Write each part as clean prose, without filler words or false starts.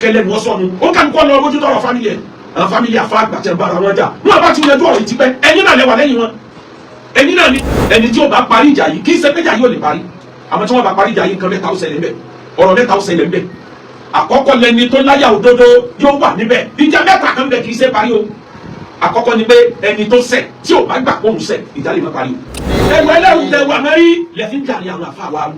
Kẹlẹ́ ni wọ́n sọnù ó kàn kọ́ lọ mójútó ọ̀rọ̀ family ẹ̀. Àwọn family àfa àgbà tẹ̀ ń bára wọn jà, wọn bá ti yanjú ọ̀rọ̀ yìí tipẹ́. Ẹ̀yin náà lẹ́wà lẹ́yìn wọn, ẹ̀yin náà ni ẹni tí ó bá parí ìjà yìí. Kì í ṣe pé ìjà yìí ò lè parí. Àwọn tí wọ́n bá parí ìjà yìí, nǹkan mẹ́ta ó ṣẹlẹ̀ ńbẹ̀, ọ̀rọ̀ mẹ́ta ó ṣẹlẹ̀ ńbẹ̀. Àkọ́kọ́, lẹni tó láyà òdodo yóò wà níbẹ̀. Ìjà mẹ́ta kan bẹ̀, kì í ṣe parí o. Àkọ́kọ́ ni pé ẹni tó ṣẹ̀, tí ò bá gbà kóhun ṣẹ̀, ìjà lè má parí o. Ẹ̀rù ẹlẹ́rù tẹ wà mẹ́rí lẹ́fí ń jà ní àwọn àfa wa.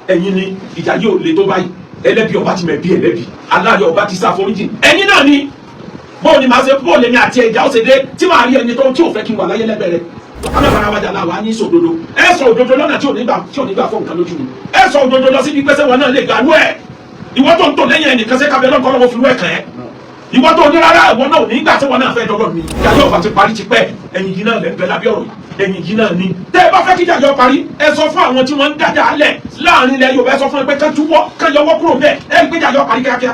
Ẹ̀yin ni ìjà yóò le tó báyìí. Ẹlẹ́bi ọba ti mẹ̀bí ẹlẹ́bi, aláàrẹ ọba ti sá foríjì. Ẹ̀yin náà ni bóò ni màá ṣe, bóò lèmi àti ẹja ó ṣe dé tí màá rí ẹni tó tí ò fẹ́ kí n wà láyé lẹ́gbẹ̀ẹ́ rẹ̀. Alábàárà la wà á ní sọ òdodo. Ẹ sọ òdodo lọ́nà tí ò ní gbà fún nǹkan lójú mi. Ẹ sọ òdodo lọ síbi pẹ́sẹ́ wọn náà lè gbàlú ẹ̀. Ìwọ tó ń tò lẹ́yìn ẹnìkan ṣe kábẹ́ lọ́nkọ́ lọ́wọ́ fi rú ẹ̀ kàn ẹ́. Ìwọ tó ní rárá, ìwọ náà ò ní gbà tí wọn náà fẹ́ dọ́gbọ́n mi. Ìjà yóò bá ti parí ti pẹ́. Ẹ̀yìn yìí náà lẹ́ ń bẹ lábẹ́ ọ̀rọ̀ yìí. Ẹ̀yìn yìí náà ni tẹ́ ẹ bá fẹ́ kíjà yọ parí, ẹ sọ fún àwọn tí wọ́n ń dájà alẹ̀ láàrin ilẹ̀ Yorùbá, ẹ sọ fún ẹ pé kán túwọ́, kán yọwọ́ kúrò bẹ́ẹ̀. Ẹ gbé jà yọ parí kíákíá.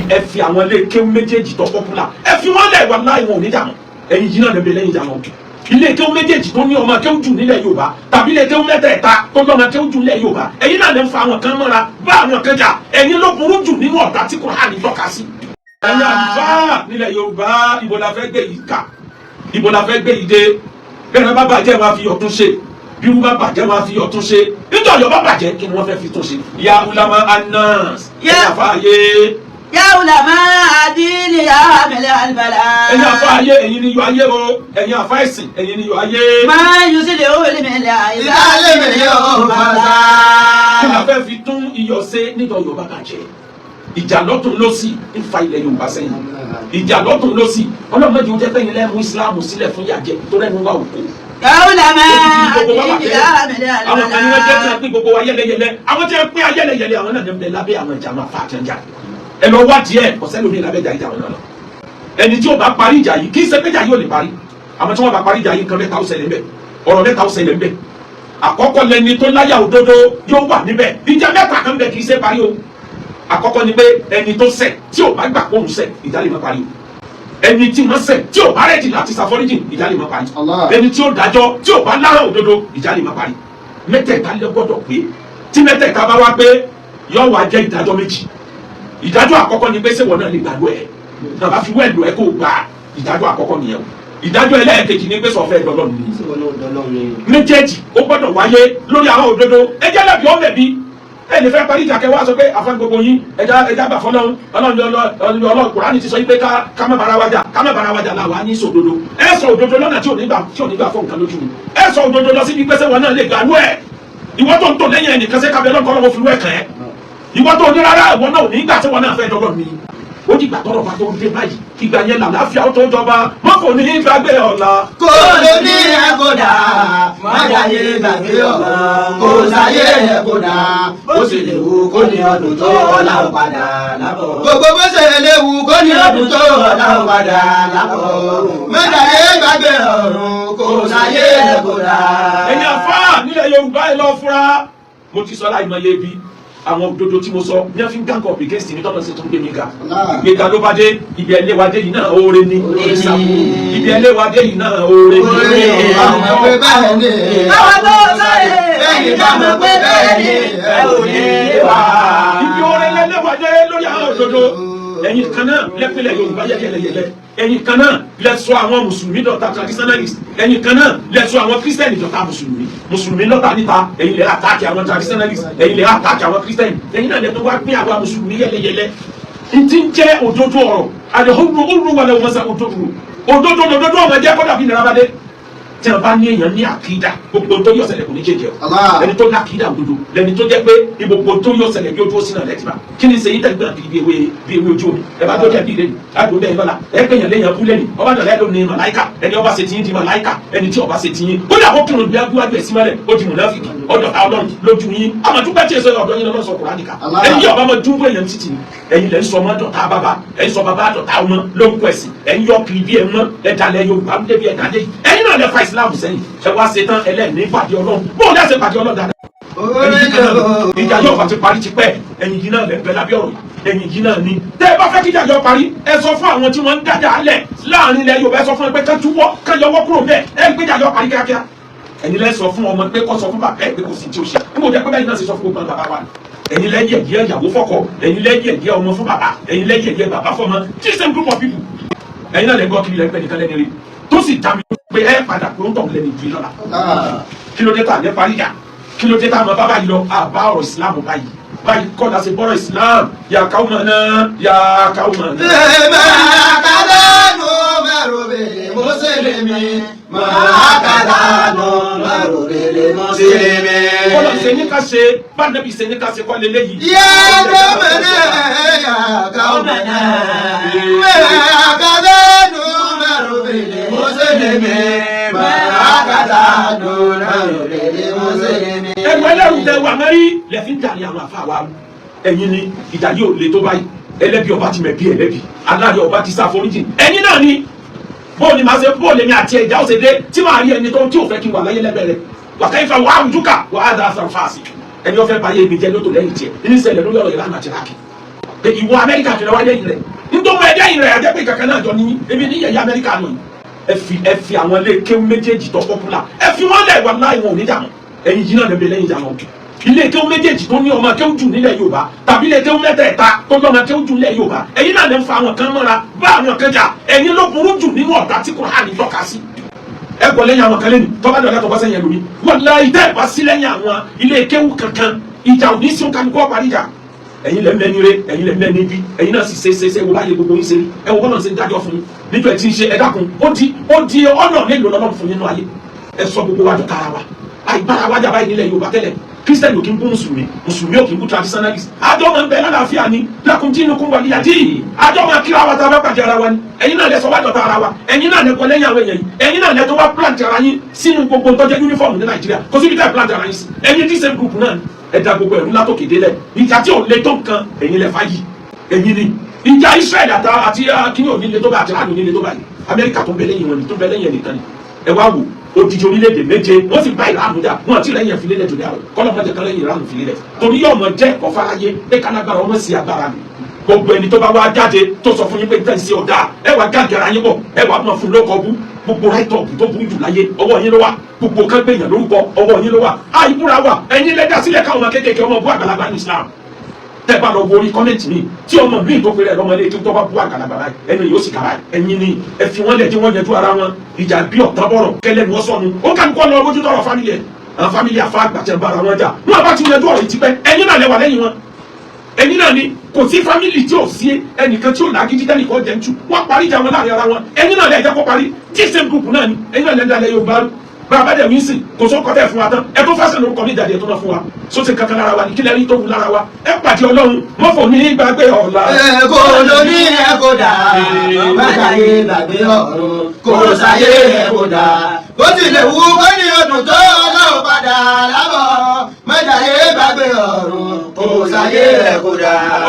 Ẹ fi àwọn ilé kéwú méjèèjì tó popular, ẹ fi wọ́n lẹ̀. Wà láì wọn ò ní jà mọ́. Ẹ̀yìn yìí náà lẹ́ ń bẹ lẹ́yìn ìjà wọn. Ilé kéwú méjèèjì tó ní ọmọ kéwú jù nílẹ̀ Yorùbá tàbí ilé kéwú mẹ́tẹ̀ẹ̀ta tó lọ́mọ kéwú jù nílẹ̀ Yorùbá, ẹ̀yin náà lè ń fa àwọn kan mọ́ra, bá àwọn kan jà. Ẹ̀yin ló burú jù nínú ọ̀tá tí Kùránì tọ́ka sí. Ẹ̀yin àlùfáà nílẹ̀ Yorùbá, ibo la fẹ́ gbé yìí kà? Ibo la fẹ́ gbé yìí dé? Bẹ́ẹ̀ náà bá bàjẹ́, wọn á fi ọ̀tún ṣe. Bírú bá bàjẹ́, wọn á fi ọ̀tún ṣe. Níjọ́ Ọ̀yọ́ bá bàjẹ́, kí ni wọ́n fẹ́ fi tún ṣe? Ya ulama anas, ẹ̀yin àfáàyè. Ya ulama adini ya amil albala. Ẹ̀yin àfáàyè, ẹ̀yin ni yọ ayé o. Ẹ̀yin àfá ẹ̀sìn, ẹ̀yin ni yọ ayé. Ma yusili olimi la. Ìdálé mi yóò máa sá. Kí la fẹ́ fi tún iyọ̀ ṣe níjọ́ Yorùbá bàjẹ́? Ìjà lọ́tún lọ́sì ń fa ilẹ̀ Yorùbá sẹ́yìn, ìjà lọ́tún lọ́sì. Ọlọ́mọdé ó jẹ́ pẹ́yìn lẹ́mú Ìsìláàmù sílẹ̀ fún yàjẹ́ tó rẹ́nu wà òkú. Ya ulama adini ya amil Àwọn kan ní wọ́n jẹ́ tí albala. wọ́n pín gbogbo wa yẹlẹyẹlẹ. Àwọn tí wọ́n pín ayẹlẹyẹlẹ, àwọn náà ní bẹ lábẹ́ àwọn ìjà máa fa àtẹnjà. Ẹ lọ wádìí ẹ, ọ̀sẹ́ lómi lábẹ́ ìjà ìjà wọn náà lọ. Ẹni tí ó bá parí ìjà yìí, kì í ṣe pé ìjà yìí ò lè parí. Àwọn tí wọ́n bá parí ìjà yìí, nǹkan mẹ́ta ó ṣẹlẹ̀ ńbẹ̀, ọ̀rọ̀ mẹ́ta ó ṣẹlẹ̀ ńbẹ̀. Àkọ́kọ́, lẹni tó láyà òdodo yóò wà níbẹ̀. Ìjà mẹ́ta kan bẹ̀, kì í ṣe parí o. Àkọ́kọ́ ni pé ẹni tó ṣẹ̀, tí ò bá gbà kóhun ṣẹ̀, ìjà lè má parí o. Ẹni tí wọ́n ṣẹ̀, tí ò bá ready láti ṣàforíjì, ìjà lè má parí. Allah. Ẹni tí ó dájọ́, tí ò bá lára òdodo, ìjà lè má parí. Mẹ́tẹ̀ẹ̀ta lè gbọ́dọ̀ pé. Tí mẹ́tẹ̀ẹ̀ta bá wá pé, yóò wá jẹ́ ìdájọ́ méjì. Ìdájọ́ àkọ́kọ́ ni pé ṣé wọn náà lè gbàgbọ́ ẹ̀ nàbà fi wẹ́ẹ̀lù ẹ̀ kó gbà? Ìdájọ́ àkọ́kọ́ nìyẹn o. Ìdájọ́ ẹlẹ́ẹ̀kejì ni pé sọ̀fẹ́ dọ́lọ́ ni. Méjèèjì ó gbọ́dọ̀ wáyé lórí àwọn òdodo. Ẹjẹ́ lẹ́bi ó mẹ̀bi. Ẹ lè fẹ́ parí ìjà kẹ́ wá sọ pé àfa gbogbo yín, ẹja gbà fọlọ́run, Ọlọ́run, Ọlọ́run. Kùránì ti sọ yín pé ká má bara wa jà, ká má bara wa jà la wà á ní sọ òdodo. Ẹ sọ òdodo lọ́nà tí ò ní gbà fún nǹkan lójú mi. Ẹ sọ òdodo lọ síbi pẹ́sẹ́ wọn náà lè gbàlú ẹ̀. Ìwọ tó ń tò lẹ́yìn ẹnìkan ṣe kábẹ́ lọ́nkọ́ lọ́wọ́ fi rú ẹ̀ kàn ẹ́. Ìwọ tó ní rárá, ìwọ náà ò ní gbà tí wọn náà fẹ́ dọ́gbọ́n mi. Ó dìgbà tọrọ bá tó ń dé báyìí, ìgbà yẹn làlàáfíà ó tó jọba. Mọ́kò ní gbàgbé ọ̀la. Kò lè ní ẹ̀kọ́dà, má jáyé gbàgbé ọ̀la. Kò sáyé ẹ̀kọ́dà, bó sì lè wù kó ní ọdún tó, ọ̀la ò padà lábọ̀. Gbogbo bó ṣe lè wù kó ní ọdún tó, ọ̀la ò padà lábọ̀. Má jáyé gbàgbé ọ̀run, kò sáyé ẹ̀kọ́dà. Ẹ̀yin àfáà nílẹ̀ Yorùbá, ẹ lọ fúra. Mo ti sọ láì mọye ibi àwọn òdodo tí mo sọ ní wọ́n fi ń gang up against mi, tọ́lọ́ sí tún gbé mi ga. Ìgbéga ló bá dé. Ibi ẹlẹ́wàdé yìí náà, oore ni. Ibi ẹlẹ́wàdé yìí náà, oore ni. Àwọn pé bẹ́ẹ̀ ni. Àwọn tó sáré. Ẹ̀yin bá mọ̀ pé bẹ́ẹ̀ ni, ẹ ò ní wá. Ibi oore lẹ́lẹ́wàdé lórí àwọn òdodo. Ẹ̀yin kan náà lẹ́pẹ̀lẹ̀ Yorùbá yẹlẹyẹlẹ. Ẹ̀yin kan náà lẹ sọ àwọn mùsùlùmí dọ̀tá traditionalist. Ẹ̀yin kan náà lẹ sọ àwọn kírísítẹ́nì dọ̀tá mùsùlùmí, mùsùlùmí lọ́tà níta. Ẹ̀yin lẹ attack àwọn traditionalist, ẹ̀yin lẹ attack àwọn kírísítẹ́nì. Ẹ̀yin náà lẹ tó wá pín àwọn mùsùlùmí yẹlẹyẹlẹ. Ntí ń jẹ́ òdodo ọ̀rọ̀ àdéhùn òru wà lẹ́wọ̀n mọ́sá. Òdodo, òdodo, òdodo ọmọ ẹ̀jẹ̀ kọ́dà bí nira bá dé. Tí a bá ní èèyàn ní àkídà, gbogbo tó yọ ṣẹlẹ̀ kò ní jẹjẹ o. Allah. Ẹni tó ní àkídà òdodo lẹni tó jẹ́ pé gbogbo tó yọ ṣẹlẹ̀ bí ojú ó sínú ẹ̀ lẹ́tìmá. Kí ni sẹ́yìn tẹ̀gbọ́n àti bí ewé ojú omi? Ẹ bá tó jẹ́ bí ìrẹ́ni àdó bẹ́ẹ̀ lọ́la, ẹ pé èèyàn léèyàn kú lẹ́ni ọba dọ̀lẹ́ ló ní màláìkà. Ẹni ọba ṣe tiyín di màláìkà, ẹni tí ọba ṣe tiyín, ó dà kó kírun bí agbájú ẹ̀ sí mọ́lẹ̀, ó di mùnáfíkì, ọ̀dọ̀ ta Ọlọ́run lójú yín. Àmọ́ tí èso ọ̀dọ́ yín lọ́sọ̀ Kùránì ká. Allah. Ẹni yí ọba mọ dúró èèyàn títì ni. Ẹ̀yin lẹ́ ń sọ ọmọ dọ̀tá bàbá, ẹ̀ ń sọ bàbá dọ̀tá ọmọ lórúkọ ẹ̀sìn. Ẹ̀ ń yọ kiri bí ẹ mọ́, ẹ̀ dalẹ̀ Yorùbá débi ẹ̀ dalẹ̀ yìí. Ẹ̀yin náà lẹ fa Ìsìlámù sẹ́yìn. Ẹ wá ṣe tán, ẹlẹ́ẹ̀ní pàdé Ọlọ́run. Bóun lẹ́sẹ̀ pàdé Ọlọ́run dáadáa? Ìjà yóò bá ti parí ti pẹ́. Ẹ̀yin yìí náà lẹ́ ń bẹ lábẹ́ ọ̀rọ̀ yìí. Ẹ̀yin yìí náà ni tẹ́ ẹ bá fẹ́ kíjà yọ parí, ẹ sọ fún àwọn tí wọ́n ń dájà alẹ̀ láàrin ilẹ̀ Yorùbá, ẹ sọ fún ẹ pé kán túwọ́, kán yọwọ́ kúrò bẹ́ẹ̀. Ẹ gbé jà yọ parí kíákíá. Ẹ̀yin lẹ́ sọ fún ọmọ pé kó sọ fún bàbá ẹ̀ pé kò sí tí ó ṣe. Níbo jẹ́ pé bẹ́ẹ̀ náà ṣe sọ fún gbogbo àwọn bàbá wa ni. Ẹ̀yin lẹ́yìn ẹ̀yẹ ìyàwó fọ́kọ, ẹ̀yin lẹ́yìn ẹ̀yẹ ọmọ fún bàbá, ẹ̀yin lẹ́yìn ẹ̀yẹ bàbá fọ́mọ. This same group of people, ẹ̀yin náà lè gbọ́ kiri lẹ́gbẹ̀ẹ́ nìkan lẹ́ni rí tó sì dá mi pé ẹ padà pé ó ń tọ̀ lẹ́ni ìdí lọ́la. Kí ló dé tá à ní parí ìjà? Kí ló dé tá à mọ bábà yìí lọ? Àbá ọ̀rọ̀ ìsìlámù báyìí báyìí kọ́ la ṣe bọ́rọ̀ ìsìlámù. Yà káwọn mọ̀ náà, yà káwọn mọ̀ náà. Kọ́lọ̀ ṣe ní ká ṣe bá nẹ́bí ṣe ní ká ṣe kọ́ lélẹ́yìí. يا قومنا يا قومنا ما هكذا نؤمر بالمسلمين، ما هكذا نؤمر بالمسلمين. Ẹrù ẹlẹ́rù tẹ wà mẹ́rí lẹ́fí ń dàrí àwọn àfa wa. Ẹ̀yin ni ìjà yóò le tó báyìí. Ẹlẹ́bi ọba ti mẹ̀bí ẹlẹ́bi, aláàrẹ ọba ti sá foríjì. Ẹ̀yin náà ni bóò ni màá ṣe bóò lèmi àti ẹ̀já ó ṣe dé tí màá rí ẹni tó tí ò fẹ́ kí n wà láyé lẹ́bẹ̀rẹ̀ wà ká ìfẹ́ wà áwùjúkà wà á dà sàn fàásì. Ẹni ó fẹ́ báyé mi jẹ́ lótò lẹ́yìn tiẹ̀ ní ṣẹlẹ̀ lórí ọ̀rọ̀ Iran àti Iraq pé ìwọ Amẹ́ríkà kìlọ̀ wá lẹ́yìn rẹ̀ nítorí ẹ̀dẹ́ yìí rẹ̀ àjẹpẹ́ kankan náà jọ ní ebi ní yẹ̀yẹ́ Amẹ́ríkà nù. Ẹ fi àwọn ilé kéwú méjèèjì tó popular, ẹ fi wọ́n lẹ̀, wà láì wọn ò ní dààmú. Ẹ̀yin yìí náà lè bẹ lẹ́yìn ìjà wọn. Ilé kéwú méjèèjì tó ní ọmọ kéwú jù nílẹ̀ Yorùbá tàbí ilé kéwú mẹ́tẹ̀ẹ̀ta tó ní ọmọ kéwú jù nílẹ̀ Yorùbá, ẹ̀yin náà lè fa àwọn kan mọ́ra bá àwọn kan jà. Ẹ̀yin ló burú jù nínú ọ̀tá tí Kùránì tọ́ka sí. Ẹ gbọ́ lẹ́yìn àwọn kan lẹ́nu tọ́ba dọ̀lá tọ́ba sẹ́yìn ẹlòmí wallahi tẹ́ ẹ bá sí lẹ́yìn àwọn ilé kéwú kankan, ìjà ò ní sí kálukú ọ̀parí ìjà. Ẹ̀yin lẹ́ mẹ́ni rẹ, ẹ̀yin lẹ́ mẹ́ni bí, ẹ̀yin náà sì ṣe ṣe ṣe wo báyìí gbogbo yín ṣe rí. Ẹ wo bọ́lá ṣe ń dájọ́ fún yín níjọ́ ẹ ti ń ṣe. Ẹ dákun, ó di ọ̀nà mélòó lọ́lọ́run fún yín nínú ayé? Ẹ sọ gbogbo wa dọ̀tá ara wa. Àìbára wájà báyìí nílẹ̀ Yorùbá tẹ́lẹ̀. Kírísítẹ́nì ò kí ń bú mùsùlùmí, mùsùlùmí ò kí ń bú traditionalist. Àjọ máa ń bẹ lálàáfíà ni. Lakum dinukum waliya din. Àjọ máa kíra wa tá a bá pàdé ara wa ni. Ẹ̀yin náà lẹ sọ wá dọ̀tá ara wa. Ẹ̀yin náà lẹ kọ lẹ́yìn àwọn èèyàn yìí. Ẹ̀yin náà lẹ tó wá plant ara yín sínú gbogbo tó jẹ́ uniform ní Nàìjíríà. Kò síbi tẹ́ plant ara yín sí. Ẹ̀yin tí same group náà ẹ da gbogbo ẹ̀rú látòkè délẹ̀. Ìjà tí ò le tó nǹkan, ẹ̀yin lẹ fà yìí. Ẹ̀yin ni ìjà Israel àti kíní ò ní le tó báyìí, àti Iran ò ní le tó báyìí. Amẹ́ríkà tó ń bẹ lẹ́yìn wọn ni, tó ń bẹ lẹ́yìn ẹnìkan ni. Ẹ wá wò, odidi orílẹ̀-èdè méje wọ́n sì bá Ìránù jà, wọ́n àti lẹ́yìn ẹ̀fílẹ̀ tó dáa. Kọ́lọ́ mọ́jẹ kan lẹ́yìn Ìránù fìlẹ̀ torí yóò mọ jẹ́ ẹ̀kọ́ fáráyé pé kálágbára ọmọ sí agbára mi. Gbogbo ẹni tó bá wá jáde tó sọ fún yín pé tẹ̀ sí ọ̀dà, ẹ wá gàgàrà yín bọ̀, ẹ wá máa fún lóko bú. Gbogbo write-up tó burú jù láyé, ọwọ́ yín ló wà. Gbogbo kan gbẹ̀yàn lórúkọ, ọwọ́ yín ló wà. Àìbúra wà, ẹ̀yin lẹ́dá sílẹ̀ káwọn ọmọ kéékèèké ọmọ bú àgbàlagbà ní Islam. Tẹ́ bá lọ wo orí comment mi tí ọmọ mi tó péré lọ́mọ ilé tó bá bú àgbàlagbà báyìí, ẹnu yóò sì kàrà. Ẹ̀yin ni ẹ fi wọ́n lẹ̀ tí wọ́n yẹjú ara wọn. Ìjà bí ọ̀tá bọ̀rọ̀ kẹlẹ́ ni wọ́n sọnù. Ó kàn kọ́ lọ bójú tọrọ family ẹ̀. Àwọn family àfa àgbà tẹ̀ bára wọn jà, wọn bá ti yanjú ọ̀rọ̀ yìí tipẹ́. Ẹ̀yin náà lẹ wà lẹ́yìn wọn. Ẹ̀yin náà ni kò sí family tí ò sí ẹnìkan tí ò lágídí tẹ́nìkan jẹ́ ń tú. Wọ́n parí ìjà wọn láàrin ara wọn. Ẹ̀yin náà lẹ jẹ́ kó parí. This same group náà ni ẹ̀yin náà lẹ dalẹ̀ Yorùbá rú. Bá a bá dẹ̀ wí sìn, kò sóko tẹ̀ fún wa tán. Ẹ tó fásitì lórúkọ mi jáde, ẹ tó náà fún wa sóti kankan lára wa ní kílẹ̀ rí tó wù lára wa. Ẹ pàdé Ọlọ́run mọ́fọ̀ ní gbàgbé ọ̀la. Kò lóní ẹ kò dà, má jàyé gbàgbé ọ̀run, kò sáyé ẹ kò dà. Bó tilẹ̀ wù kó ní ọdún tó, ọlọ́run padà lábọ̀. Má jàyé gbàgbé ọ̀run, kò sáyé ẹ kò dà.